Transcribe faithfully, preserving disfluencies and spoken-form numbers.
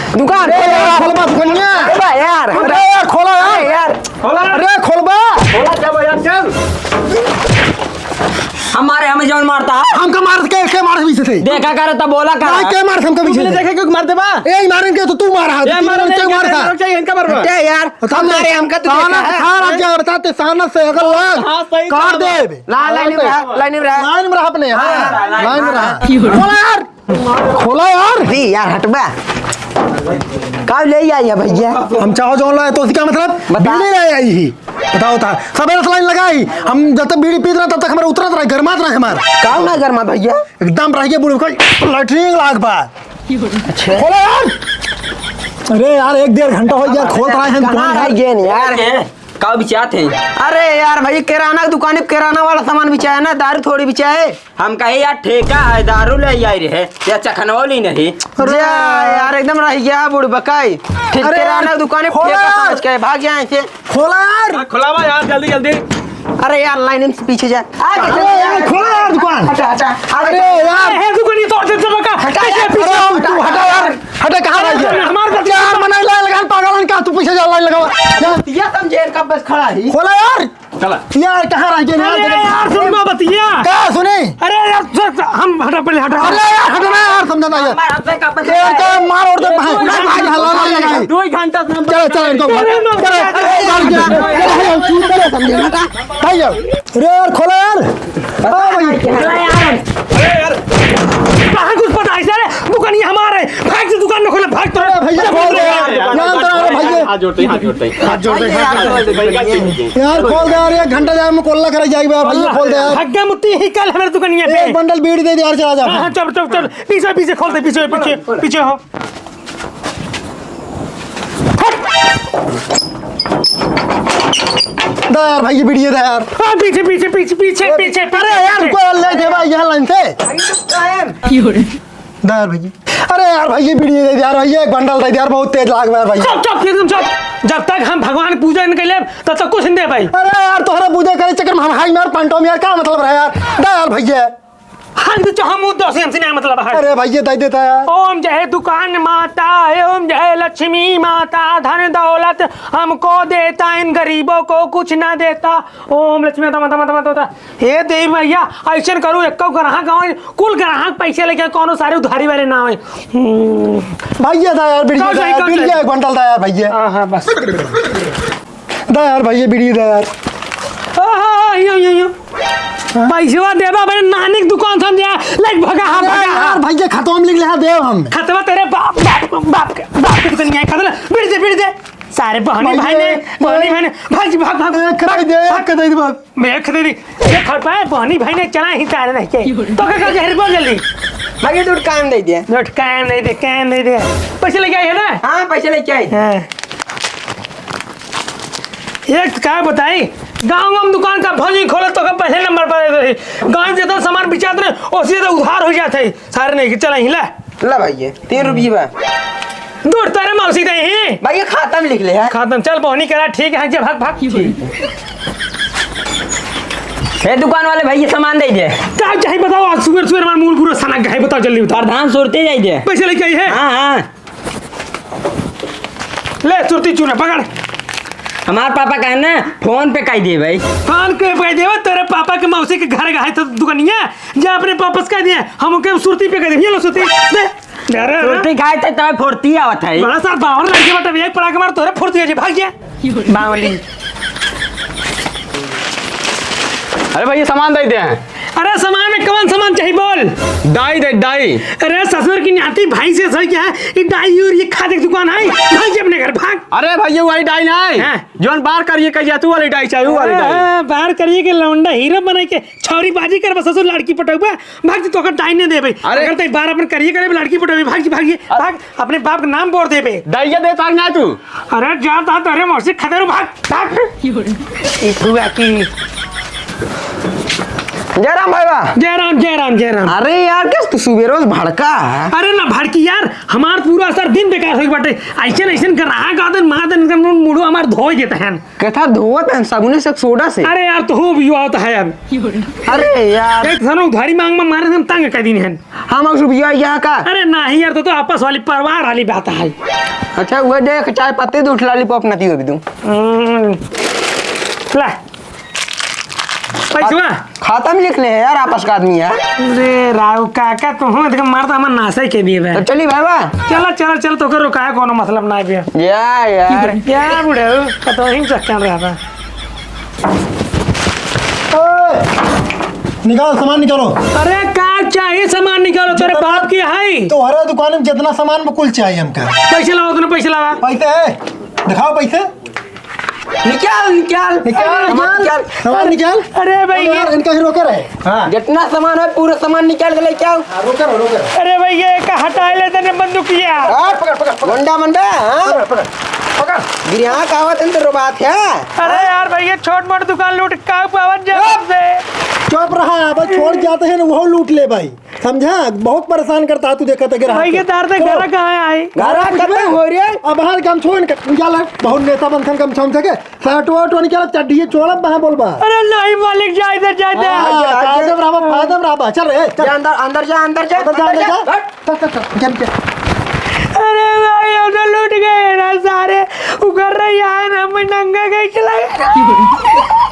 दुकान अरे यार, खोलबा दुकानिया। खोलबा यार। अरे यार, खोला यार। अरे यार। खोला। अरे खोलबा। खोला, चल यार, चल। हमारे हमें जौन मारता है। हमका मारत के, के मारत पीछे थे? देखा करे तब बोला कर। नहीं, के मारत हमका पीछे थे? देखे क्यों मार देबा? ए, मारन के तो तू मारा है। ए, मारन के मारता। रुक जाइए, इनका मारबा। हटे यार। बता दे। हमारे हमका तो ताना देखा है। खा रहा क्या बताते, ताना से अगर लाग, हाँ, सही काट बात है। दे। ला, लाइन में रहा, लाइन में रहा। लाइन में रहा अपने, हाँ, हाँ, हाँ, लाइन में रहा। हाँ। बोला यार। खोला यार। अरे यार, हटबा। का ले आई है भैया? हम चाहो जौन लाए, तो उसका मतलब बता। बीड़ी ले आई ही। बताओ था। सबेरे से लाइन लगाई। हम जब तक बीड़ी पीत रहा, तब तक हमारे उतरत रहा, गरमात रहा हमार। का ना गरमा भैया? एकदम रह गया बूढ़े को, लैट्रिन लाग बा। अच्छा। खोला यार। अरे यार, एक डेढ़ घंटा हो गया, खोल रहा है कहाँ दुकान रह यार। गए न यार? का बिचात है? अरे यार भाई, किराना की दुकान है, किराना वाला सामान बिचाए ना, दारू थोड़ी बिचाए। हम कहे यार, ठेका है, दारू ले आई रहे, या चखनौली नहीं? अरे जा यार, एकदम रह गया बुढ़बकाई। ठीक अरे किराना यार, दुकान है, खोला ठेका यार। समझ के भाग गया ऐसे। खोला यार। हाँ, खोलावा यार, जल्दी, जल्दी। अरे यार, लाइन से पीछे जा। आ, अरे यार, खोला यार दुकान। हटा, हटा। अरे यार। है दुकान, ये तोड़ दे, दबा का। हटा पीछे, यार, पीछे अरे हटा। तू हटा यार। हटा, कहाँ रह गया? हमारे साथ यार, मना लाइन लगा, पागल है का? तू पीछे जा, लाइन लगावा। जा। ये समझे, इनका बस खड़ा ही। खोला यार। चला। यार, कहाँ रह गया यार? अरे यार, सुन लो बतिया। का सुने? अरे यार, सर, हम हटा, पहले हटा। अरे यार, हटना यार, समझा ना यार। हमारा से का पता यार, है? का मार और दे, भाई, भाई, हला, हला, हला। दो ही घंटा से हम चलो, चलो, इनको अरे, मार। चलो, अरे, यार, चलो, चलो, चुप करो, समझे ना? भाई, जाओ। अरे यार, खोलो यार। ओ भाई। अरे यार। अरे यार। कहाँ कुछ पता है, सारे? दुकान ये हमारे। भाग से दुकान न खोले, भाग तो। अरे भैया, खोल दे यार। नाम तो अरे भैया। हाथ जोड़ते हैं, हाथ जोड़ते हैं। हाथ जोड़ते हैं, हाथ जोड़ते हैं। यार, खोल दे यार, एक घंटा जाए, मैं कोल्ला करे जाएगा, भैया, खोल दे यार। हग्गा मुत्ती ही कल हमारे दुकानिया पे। एक बंडल बीड़ी दे दे यार, चला जा। हाँ, हाँ, चल, चल, चल। पीछे, पीछे खोल दे, पीछे, पीछे, पीछे हो। दा यार भाई, ये बीड़ी दे यार। हाँ, पीछे, पीछे, पीछे, पीछे, पीछे, पीछे। अरे यार, रुको, ले दे भाई, यहाँ लाइन से। अरे तो काहे? दा यार भाई। अरे यार भाई, ये बीड़ी दे यार भाई, ये एक बंडल दे यार, बहुत तेज लाग रहा है भाई। चुप, चुप, एकदम चुप। जब तक हम भगवान पूजा नहीं कर ले, तब तक कुछ नहीं दे भाई। अरे यार, तोहरा पूजा करे चक्कर में हम हाई मार पंटो में यार, का मतलब रहा यार? दा यार भैया। हाल भी तो हम उद्दो से हमसे नहीं मतलब है। अरे भाई, ये दे देता यार। ओम जय दुकान माता, ओम जय लक्ष्मी माता, धन दौलत हमको देता, इन गरीबों को कुछ ना देता। ओम लक्ष्मी माता, माता, माता, माता, माता। हे देवी मैया, ऐसन करू, एक्को ग्राहक आवे, कुल ग्राहक पैसे लेके, कौनो सारे उधारी वाले ना आवे। हम्म। भाई, ये था यार, बीड़ी कौन का, सही, कौन बीड़ी सही? का एक बंडल था यार, भैया। हाँ, हाँ, बस। दा यार भाई, ये बीड़ी दा यार। हाँ, हाँ, हाँ, यो, यो, यो। हाँ? पैसवा देबा, अपने नानी के दुकान से दिया, लेके भगा, हाँ, अरे भगा, यार, हाँ। भैया, खतवा में लिख ले, हाँ, देव हम। खतवा तेरे बाप, बाप, बाप के, बाप के दुकान में खतवा, बीड़ी दे, बीड़ी दे। सारे बहनी भाई भाई ने, ये, बहनी ये, भाई ने, भाग जी, भाग, भाग, ए, खतवा भाग, दे, भाग। खतवा दे, भाग। मैं खतवा दे, ये खड़ पाए, बहनी भाई ने चला ही तारे नहीं के। तो का, का, जहर बोल जल्दी। भाई, ये तो कान दे दिया। नोट कान नहीं दे, कान नहीं दे। पैसे लेके आए हैं ना? हाँ, पैसे लेके आए। हाँ। एक का बताई, गाँव में दुकान का भौजी खोले तो का पहले नंबर पर रहते थे। गाँव में जितना सामान बिचात रहे, उसी तो उधार हो जाते हैं। सारे नहीं कि चला ही ला। ला भाई, ये तीन रुपये बा। दूर तारे मौसी दे ही। भाई, ये खाता में लिख ले है। खाता में चल, बोहनी करा, ठीक है, जा भाग, भाग। हे दुकान वाले भाई, ये सामान दे दे। का चाही बताओ, आज सुबह सुबह हमार मूल पूरा सनक गए, बताओ जल्दी बताओ। प्रधान सुरती दे दे। पैसे लेके आई है? हाँ, हाँ। ले, सुरती चूरा, पकड़। हमार पापा कहे ना, फोन पे कह दे भाई। फोन पे कह दे, तेरे पापा के मौसी के घर गए तो दुकानिया, जा अपने पापा से कह दिए, हम ओके सुरती पे कह दे, ये लो सुरती, दे। अरे, अरे। सुरती खाए थे, तब फुर्ती आवत है। बड़ा सार बावन लड़के बटे, एक पड़ा के मार, तोरे फुर्ती हो जाए, भाग जा। बावली। अरे भाई, ये सामान दे दे हैं। अरे, सामान में कौन सामान चाहिए, बोल। डाई दे, डाई। अरे, ससुर की नाती भाई से सही क्या है? ये डाई और ये खाद की दुकान है, भाग जा अपने घर, भाग। अरे भाई, ये वाली डाई ना है। हाँ। जौन बार करिए कह जातू वाली डाई चाहिए, वो वाली डाई। हाँ, बार करिए के लौंडा हीरो बने के छौरी बाजी करबा, ससुर लड़की पटौबा, भाग जी, तोहका डाइन नहीं देबे। अरे। अगर तै बार अपन करिए करे, लड़की पटौबे, भाग जी, भाग जी, अरे। भाग, अपने बाप का नाम बोर देबे। डाइया दे तार ना तू। अरे जा, ता तेरे मौसी खदेरू, भाग, भाग। ई फुआ की। जय राम भाई बा। जय राम, जय राम, जय राम। अरे यार, कैसे तू सुबेरो से भड़का है? अरे ना भड़की यार, हमार पूरा सर दिन बेकार होई बाटे। ऐसे न ऐसे ग्राहक आदन, मादन का मुड़ो हमार धोई देता है। कथा धोवत हैं साबुने से, सोडा से। अरे यार, तो हो भी हुआ होता है अब। अरे यार। एक थाना उधारी मांग मांग मारे, हम तंग कर दीन हैं। हम अउर सुबिया यहाँ का? अरे नाही यार, तो, तो आपस वाली परिवार वाली बात है। अच्छा, वो देख, चाय पत्ती दूठ lollipop नती हो भी दूँ। हम्म, ला। पैसवा? खाता में लिख ले यार, आपस का आदमी है। अरे राव काका, तू हूँ, देख, मारता हमार नासे के दिए बे। तो चली भाई बा। चला, चला, चल, तो करो, काहे कोनो मतलब ना बे। या यार। क्या बुढ़ऊ, कतौ ही चक्कर रहा बा। ओए, निकाल, सामान निकालो। अरे, का चाहिए सामान निकालो, तेरे बाप की है? तोहरे दुकान में जितना सामान बा कुल चाहिए हमका। पैसे लावा, उतने पैसे लावा। पैसे है? दिखाओ पैसे। निकाल, निकाल। निकाल, सामान निकाल। निकाल। सामान निकाल। अरे भाई, अरे यार, इनका ही रोके रहे। हाँ। जितना सामान है, पूरा सामान निकाल के लेके आओ। हाँ, रोके रहो, रोके रहो। अरे भाई, ये का हटा ले तने बंदूकिया। हाँ, पकड़, पकड़, पकड़। गुंडा बन बे, हाँ? पकड़, पकड़, पकड़। गिरिया का आवत है तो रोबात है। अरे यार भाई, ये छोट मोट दुकान लूट का पावत जा चुप! से। चुप रहा, अब छोड़ जाते हैं ना, वो लूट ले भाई, समझा? बहुत परेशान करता तू, देखा था भाई, ये तार से चलो। घर कहाँ आए? घर कुछ कहाँ में? हो रे? अब हाल काम छोड़ के निकाल, बहुत नेता बनथन, काम छोड़ सके। शर्ट वर्ट निकाल, चड्डी चोला बहा बोल बा। अरे नहीं मालिक, जाए दे, जाए दे। हाँ, आगे, आगे। फायदा में रहा, फायदा में रहा, चल रे, चल। जा अंदर, अंदर जा, अंदर जा, अंदर जा, अंदर अंदर जा। जा। हट। चल, चल, चल, चल, चल। अरे भाई, हम तो लूट गए ना सारे। उघर रही है ना, मैं नंगा कैसे लगा?